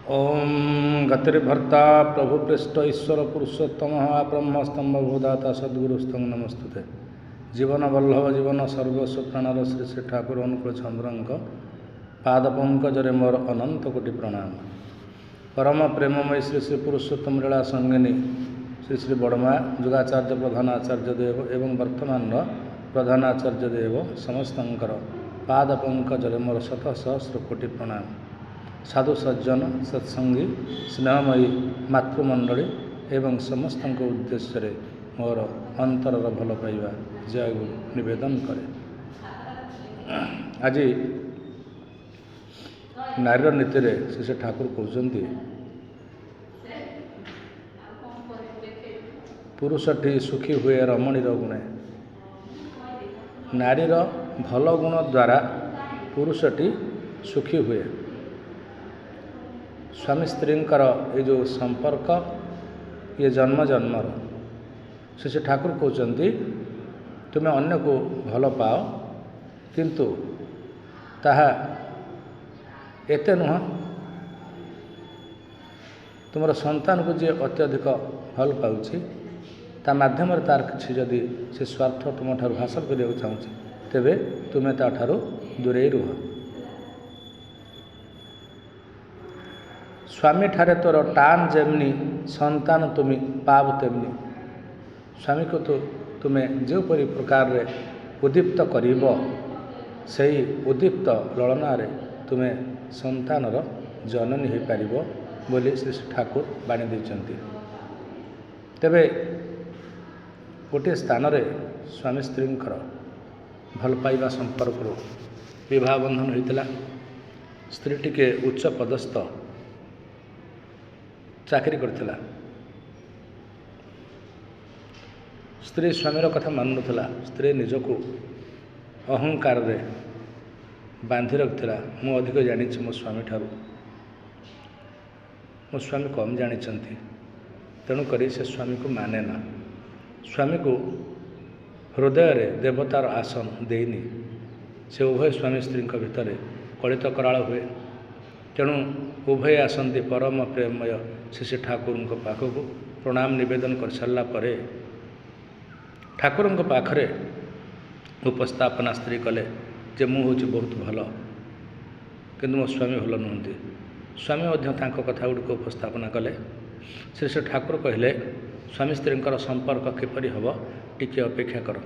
ଓମ୍ ଗତିର୍ଭର୍ତ୍ତା ପ୍ରଭୁ ପୃଷ୍ଠ ଈଶ୍ୱର ପୁରୁଷୋତ୍ତମ ବ୍ରହ୍ମ ସ୍ତମ୍ଭ ଭୂଦାତା ସଦ୍ଗୁରୁସ୍ତଂ ନମସ୍ତୁତେ। ଜୀବନ ବଲ୍ଲଭ ଜୀବନ ସର୍ବସ୍ୱ ପ୍ରାଣର ଶ୍ରୀ ଶ୍ରୀ ଠାକୁର ଅନୁକୂଳ ଚନ୍ଦ୍ରଙ୍କ ପାଦ ପଙ୍କଜରେ ମୋର ଅନନ୍ତ କୋଟି ପ୍ରଣାମ। ପରମ ପ୍ରେମମୟୀ ଶ୍ରୀ ଶ୍ରୀ ପୁରୁଷୋତ୍ତମ ଲୀଳା ସଙ୍ଗିନୀ ଶ୍ରୀ ଶ୍ରୀ ବଡ଼ମା ଯୁଗାଚାର୍ଯ୍ୟ ପ୍ରଧାନ ଆଚାର୍ଯ୍ୟ ଦେବ ଏବଂ ବର୍ତ୍ତମାନର ପ୍ରଧାନ ଆଚାର୍ଯ୍ୟ ଦେବ ସମସ୍ତଙ୍କର ପାଦ ପଙ୍କଜରେ ମୋର ଶତ ସହସ୍ର କୋଟି ପ୍ରଣାମ। ସାଧୁ ସଜ୍ଜନ ସତ୍ସଙ୍ଗୀ ସ୍ନେହମୟୀ ମାତୃମଣ୍ଡଳୀ ଏବଂ ସମସ୍ତଙ୍କ ଉଦ୍ଦେଶ୍ୟରେ ମୋର ଅନ୍ତରର ଭଲ ପାଇବା ଜୟଗୁରୁ ନିବେଦନ କରେ। ଆଜି ନାରୀର ନୀତିରେ ଶ୍ରୀ ଶ୍ରୀ ଠାକୁର କହୁଛନ୍ତି, ପୁରୁଷଟି ସୁଖୀ ହୁଏ ରମଣୀର ଗୁଣେ। ନାରୀର ଭଲ ଗୁଣ ଦ୍ୱାରା ପୁରୁଷଟି ସୁଖୀ ହୁଏ। ସ୍ୱାମୀ ସ୍ତ୍ରୀଙ୍କର ଏ ଯେଉଁ ସମ୍ପର୍କ, ଇଏ ଜନ୍ମ ଜନ୍ମର। ଶ୍ରୀ ଶ୍ରୀ ଠାକୁର କହୁଛନ୍ତି, ତୁମେ ଅନ୍ୟକୁ ଭଲ ପାଅ, କିନ୍ତୁ ତାହା ଏତେ ନୁହଁ। ତୁମର ସନ୍ତାନକୁ ଯିଏ ଅତ୍ୟଧିକ ଭଲ ପାଉଛି, ତା ମାଧ୍ୟମରେ ତାର କିଛି ଯଦି ସେ ସ୍ୱାର୍ଥ ତୁମଠାରୁ ହାସଲ କରିବାକୁ ଚାହୁଁଛି, ତେବେ ତୁମେ ତା'ଠାରୁ ଦୂରେଇ ରୁହ। ସ୍ୱାମୀଠାରେ ତୋର ଟାନ ଯେମ୍ନି, ସନ୍ତାନ ତୁମି ପାବ ତେମ୍ନି। ସ୍ୱାମୀକୁ ତୁମେ ଯେଉଁପରି ପ୍ରକାରରେ ଉଦ୍ଦୀପ୍ତ କରିବ, ସେଇ ଉଦ୍ଦୀପ୍ତ ଲଳନାରେ ତୁମେ ସନ୍ତାନର ଜନନୀ ହୋଇପାରିବ ବୋଲି ଶ୍ରୀ ଶ୍ରୀ ଠାକୁର ବାଣୀ ଦେଇଛନ୍ତି। ତେବେ ଗୋଟିଏ ସ୍ଥାନରେ ସ୍ୱାମୀ ସ୍ତ୍ରୀଙ୍କର ଭଲ ପାଇବା ସମ୍ପର୍କରୁ ବିବାହ ବନ୍ଧନ ହୋଇଥିଲା। ସ୍ତ୍ରୀ ଟିକେ ଉଚ୍ଚ ପଦସ୍ଥ ଚାକିରି କରିଥିଲା। ସ୍ତ୍ରୀ ସ୍ୱାମୀର କଥା ମାନୁନଥିଲା। ସ୍ତ୍ରୀ ନିଜକୁ ଅହଙ୍କାରରେ ବାନ୍ଧି ରଖିଥିଲା। ମୁଁ ଅଧିକ ଜାଣିଛି ମୋ ସ୍ୱାମୀଠାରୁ, ମୋ ସ୍ୱାମୀ କମ୍ ଜାଣିଛନ୍ତି, ତେଣୁକରି ସେ ସ୍ୱାମୀକୁ ମାନେ ନା। ସ୍ୱାମୀକୁ ହୃଦୟରେ ଦେବତାର ଆସନ ଦେଇନି। ସେ ଉଭୟ ସ୍ୱାମୀ ସ୍ତ୍ରୀଙ୍କ ଭିତରେ କଳିତ କରାଳ ହୁଏ। ତେଣୁ ଉଭୟ ଆସନ୍ତି ପରମ ପ୍ରେମମୟ ଶ୍ରୀ ଶ୍ରୀ ଠାକୁରଙ୍କ ପାଖକୁ। ପ୍ରଣାମ ନିବେଦନ କରିସାରିଲା ପରେ ଠାକୁରଙ୍କ ପାଖରେ ଉପସ୍ଥାପନା ସ୍ତ୍ରୀ କଲେ ଯେ ମୁଁ ହେଉଛି ବହୁତ ଭଲ, କିନ୍ତୁ ମୋ ସ୍ୱାମୀ ଭଲ ନୁହନ୍ତି। ସ୍ୱାମୀ ମଧ୍ୟ ତାଙ୍କ କଥା ଗୁଡ଼ିକ ଉପସ୍ଥାପନା କଲେ। ଶ୍ରୀ ଶ୍ରୀ ଠାକୁର କହିଲେ, ସ୍ୱାମୀ ସ୍ତ୍ରୀଙ୍କର ସମ୍ପର୍କ କିପରି ହେବ, ଟିକିଏ ଅପେକ୍ଷା କର।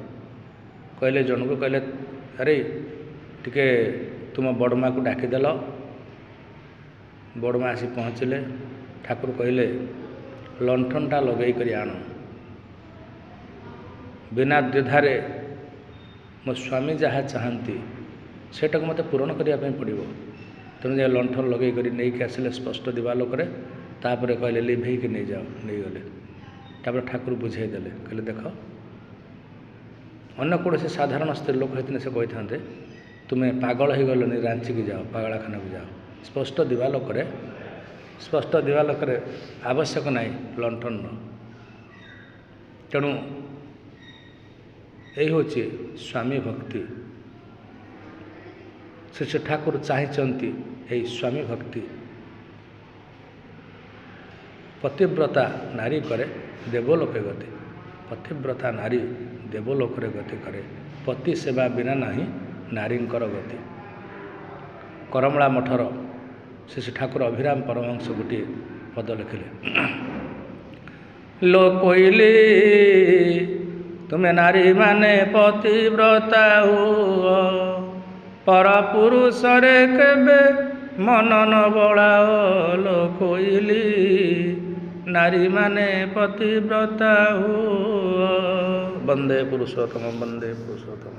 କହିଲେ ଜଣକୁ, କହିଲେ ଆରେ ଟିକେ ତୁମ ବଡ଼ମାକୁ ଡାକିଦେଲ। ବଡ଼ମା ଆସି ପହଞ୍ଚିଲେ। ଠାକୁର କହିଲେ, ଲଣ୍ଠନଟା ଲଗେଇ କରି ଆଣ। ବିନା ଦ୍ୱିଧାରେ ମୋ ସ୍ୱାମୀ ଯାହା ଚାହାନ୍ତି ସେଇଟାକୁ ମୋତେ ପୂରଣ କରିବା ପାଇଁ ପଡ଼ିବ। ତେଣୁ ଯାଇ ଲଣ୍ଠନ ଲଗେଇ କରି ନେଇକି ଆସିଲେ ସ୍ପଷ୍ଟ ଦିବାଲୋକରେ। ତାପରେ କହିଲେ ଲିଭେଇକି ନେଇଯାଅ, ନେଇଗଲେ। ତାପରେ ଠାକୁର ବୁଝେଇ ଦେଲେ, କହିଲେ ଦେଖ, ଅନ୍ୟ କୌଣସି ସାଧାରଣ ସ୍ତ୍ରୀ ଲୋକ ହେଇଥିଲେ ସେ କହିଥାନ୍ତେ ତୁମେ ପାଗଳ ହେଇଗଲନି, ରାଞ୍ଚିକି ଯାଅ, ପାଗଳାଖାନାକୁ ଯାଅ। ସ୍ପଷ୍ଟ ଦିବାଲୋକରେ, ସ୍ପଷ୍ଟ ଦିବାଲୋକରେ ଆବଶ୍ୟକ ନାହିଁ ଲଣ୍ଠନର। ତେଣୁ ଏଇ ହେଉଛି ସ୍ୱାମୀ ଭକ୍ତି। ଶ୍ରୀ ଶ୍ରୀ ଠାକୁର ଚାହିଁଛନ୍ତି ଏଇ ସ୍ୱାମୀ ଭକ୍ତି। ପତିବ୍ରତା ନାରୀ କରେ ଦେବଲୋକେ ଗତି। ପତିବ୍ରତା ନାରୀ ଦେବଲୋକରେ ଗତି କରେ। ପତି ସେବା ବିନା ନାହିଁ ନାରୀଙ୍କର ଗତି। କରମଳା ମଠର ଶ୍ରୀ ଶ୍ରୀ ଠାକୁର ଅଭିରାମ ପରମହଂସ ଗୋଟିଏ ପଦ ଲେଖିଲେ, ଲୋ କୋଇଲି ତୁମେ ନାରୀମାନେ ପତିବ୍ରତା ହୁଅ, ପରପୁରୁଷରେ କେବେ ମନ ନ ବଳାଅ। ଲୋ କୋଇଲି ନାରୀମାନେ ପତିବ୍ରତା ହୁଅ। ବନ୍ଦେ ପୁରୁଷୋତ୍ତମ, ବନ୍ଦେ ପୁରୁଷୋତ୍ତମ।